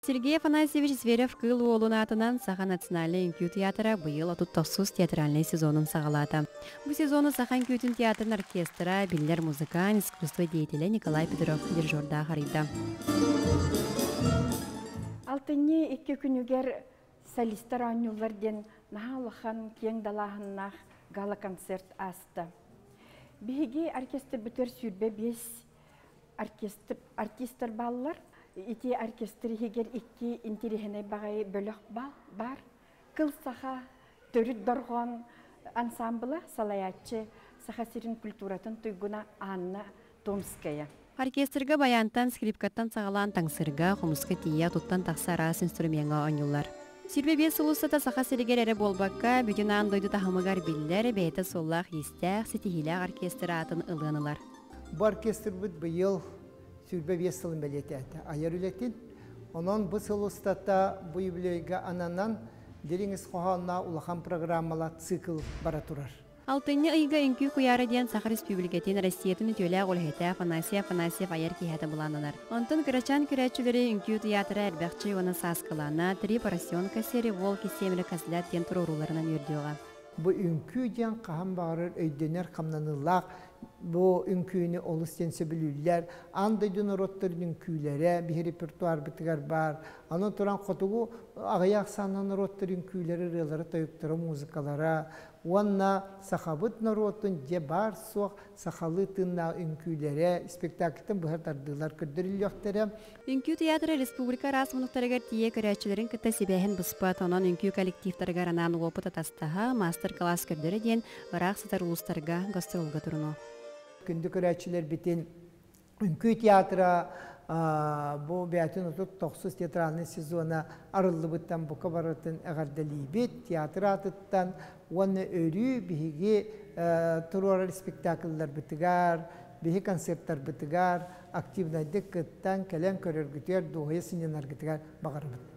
Сергей Афанасьевич Зверев-Кыыл Уолун аатынан Саха национальнай үҥкүү театра быйыл 39 театральнай сезонун саҕалаата. Бу сезону Саха үҥкүүтүн театрын оркестра, биллэр музыкант, искусство деятелэ Николай Петров дирижердаах арыйда. Алтынньы икки күнүгэр солистар оонньууллар диэн наһаа улахан киэҥ далааһыннаах гала-концерт ааста. Биһиги оркестрбытыгар 25 оркестр, артистар бааллар. Ити оркестр иһигэр икки интириэһинэй баҕайы бөлөх баар. Кыл саха төрүт дорҕоон ансамбла салайааччы Саха сирин культуратын туйгуна Анна Томская. Оркестрга баянтан, скрипкаттан саҕалаан таҥсырга, хомуска тиийэ туттан тахса араас инструмеҥҥа оонньууллар. 25 сыл устата Саха сиригэр эрэ буолбакка, бүтүн аан дойду таһымыгар биллэр, бэйэтэ суоллаах-иистээх, ситиһиилээх оркестр аатын ылыан ылар. Бу оркестрбыт быйыл 25 сылын бэлиэтээтэ айар үлэтин. Онон бу сыл устата бу юбилейга ананан дириҥ ис хоһоонноох улахан программалар цикл бара турар. Алтынньы ыйга Үҥкүү куйаара диэн Саха Республикатын Россиятын үтүөлээх үлэһитэ Афанасий Афанасьев айар киэһэтэ былааннанар. Онтон кырачаан көрөөччүлэри Үҥкүү тыйаатыра Эрбэхчи уонна Сааскылаана, Три поросенка, Серый волк и семеро козлят диэн туруорууларынан үөрдүөҕэ. Бу үҥкүү диэн хаһан баҕарар өйдөнөр хамнаныылаах бу үҥкүүнү олус диэн сөбүлүүллэр. Аан дойду норуоттарын үҥкүүлэрэ биһи репертуарбытыгар баар. Аны туран хотугу аҕыйах ахсааннаах норуоттар үҥкүүлэрэ, ырыалара, тойуктара, музыкалара уонна сахабыт норуотун дьэ баар-суох сахалыы тыыннаах үҥкүүлэрэ спектакльтан быһа тардыылар көрдөрүллүөхтэрэ. Үҥкүү театра республика араас муннуктарыгар тиийэ көрөөччүлэрин кытта сибээһин быспат, онон үҥкүү коллективтарыгар анаан уопут атастаһа, маастар-кылаас көрдөрө диэн ыраах сытар улуустарга гастролга туруну. Күндү көрөөччүлэрбитин Үҥкүү театра бу бэйэтин 39 театральный сезона арыллыбыттан бука барытын эҕэрдэлиибит театр аатыттан уонна өрүү биһиги туруорар спектакльларбытыгар, биһи концерттарбытыгар активнайдык кыттан кэлэн көрөргүтүгэр, дуоһуйа сынньанаргытыгар баҕарабыт.